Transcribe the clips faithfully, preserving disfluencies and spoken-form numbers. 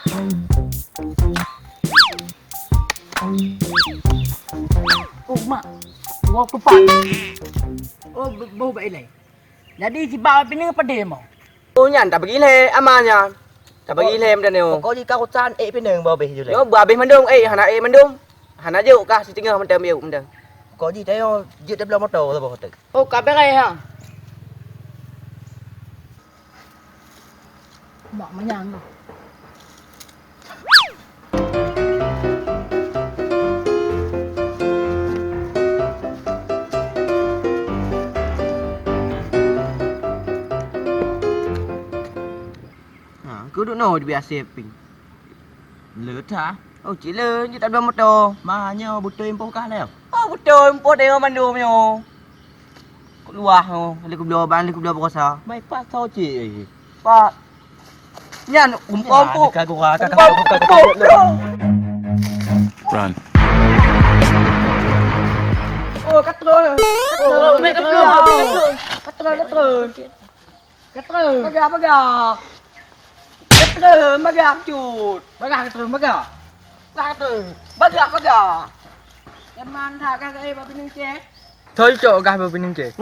Oh, mak. Dua puluh empat. Oh, be-, boh bak ilée. Jadi, sibak pineung padé mo? Oh, nyan tabagi lé ama nyan. Tabagi lé meudan nyoe. Pokok jih ka urusan ék pineung boh abéh ju lé. Nyoe boh abéh mandum, ék hana ék mandum. Hana jok kah siteungoh mantong miyueb mantong. Pokok jih tanyoe jeuet tabloe moto saboh teuk. Oh, ka beureh ha. Mak manyang. Ha, keuduek noe dibiasa ping. Le that. Oh, cit le, jeuet tabloe moto. Ma nyoe beutôi meupoh kah lé? Oh, beutôi meupoh deungon mandum nyoe. Keu luwah nyoe, lé kubloe ban, lé kubloe puasa. Mai pat soe cit? Pat. Nyan umpom pu. Ka gura, ka, ka, umpom ka, ka, pu. Run. Oh, ka trôn. Oh, ka trôn, ka trôn. Ka trôn, ka trôn. Ka trôn. Bagah, bagah. Ka trôn, bagah cut. Bagah ka trôn, bagah. Bagah ka trôn. Bagah, bagah. Nyan man that ka, ka, eh, bak bineung ceh. Thoi cok gah bak bineung ceh.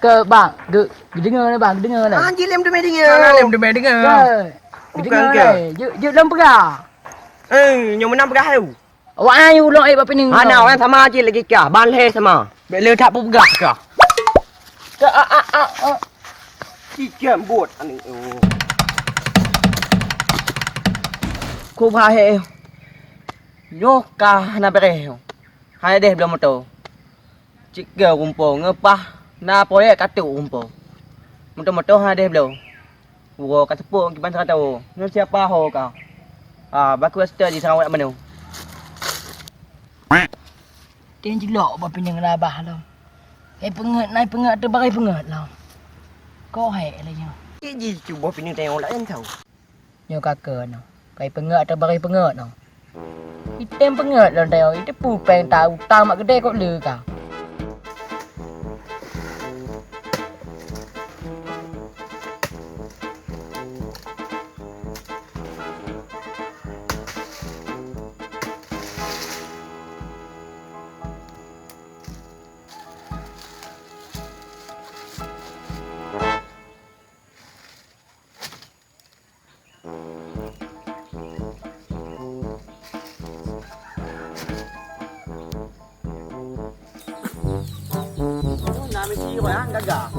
Keu bang, geu-, geudeungoe lé bang, geudeungoe lé. Ah, jih lem teumé deungoe. Hana lem teumé deungoe. Keu, geudeungoe lé. Jeuet, jeuet lom peugah. Eh, nyoe meunan peugah eu. Awak ai ulôn ék bak pineung. Hana, orang sama aja lagi kah. Ban lhèe sama. Bèk le that peugah kah. Ka, a, a, a, a. Ikan buet aneuk. Oh. Ku bahé. Nyoe ka hana beureh. Hana deh bloe moto. Cit keu rumpok ngeupah na proyek ka trok rumpok. Moto-moto hana deh bloe. Uroe ka seupôt kiban sirato. Nyoe siapa ho ka? Ah, baku sta di sarang wak menu. Tem jilok bak pineung rabah lom. Hai peungeut, nai peungeut, teubarai peungeut lom. Kok hai lé nyoe. Cit ji cuba pineung tayong laén tau. Nyoe ka keu noh. Kai peungeut atau bari peungeut noh. Item peungeut lôn tayong, itu pupeng ta utang mak gede kok le ka. Na misi royang gaga.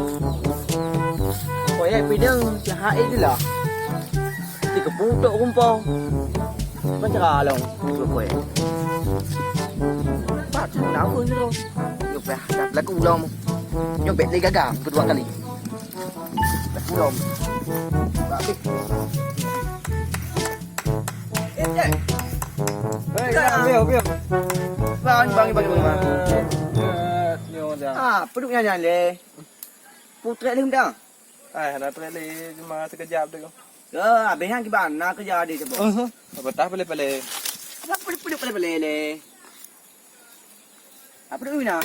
Proyek pineung sihat eh jeulaih. Di keupu tok rumpok. Macam long, proyek. Pat na pun tu. Yo payah dah laku long. Yo bet lé gaga kedua kali. Belum. Hei, bang, bang, bang, bang, bang. Ah, peuduek nyan, nyan lé. Putrek lé dah. Ai, hana trek lé, cuma sekejap tu. Ya, habis nyan kiban, na kerja di tu. Uh-huh. Apa tak boleh-boleh. Apa boleh-boleh lé? Apa tu na?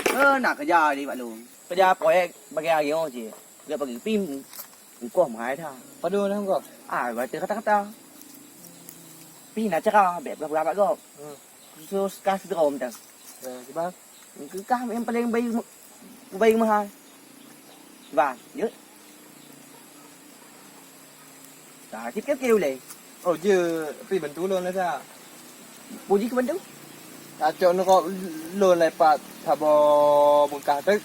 Eh, na kerja di Pak Long. Kerja proyek bagi hari oh je. Dia bagi pim. Engkau mahal dah. Padu dah engkau? Ah, baca kata-kata. Pi na cara, bek pura-pura bak gop. Hmm. Khusus kas drom dah. Eh, sebab? Engkau kah yang paling baik, baik mahal. Sebab, yuk. Sakit ke keu ulèe? Oh, je, tapi bantu lôn lah, Sa. Puji ke bantu? Tacok nurok lôn lah pat saboh beukah teuk.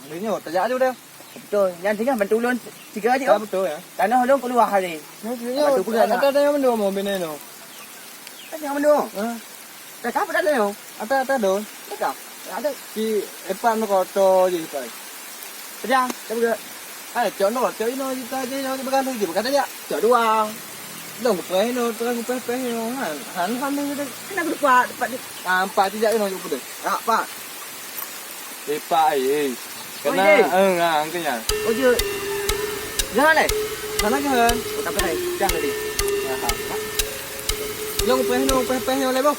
Hari nyoe tajak aju dah. Betul. Nyan singgah bantu lôn tiga aja. Ah, betul ya. Tanoh lôn keuluar hari. Nyoe, nyoe, bantu peugah ada, nak. Ada yang mandum bini nyoe. Ada yang mandum? Ha? Dah kapot ada nyoe. Ada, ada dong. Dah kah? Ada. Di depan kota je, Pak. Pejang, dah buka. Hai, cok noh, cok inoe, kita je, inoe, bukan tu je, bukan tanya. Cok dua. Dong, kupreh inoe, terang kupreh-preh inoe. Han, han, han, han, han. Kena aku dapat, dapat ni. Ah, empat je, inoe, je, kupreh. Ah, Pak. Eh, Pak, eh, eh. Kena, eh, ah, angkanya. Oh, je. Jangan, eh. Sana jangan. Oh, tak pernah. Jangan tadi. Aha. Long peh nong, peh peh nong lebo.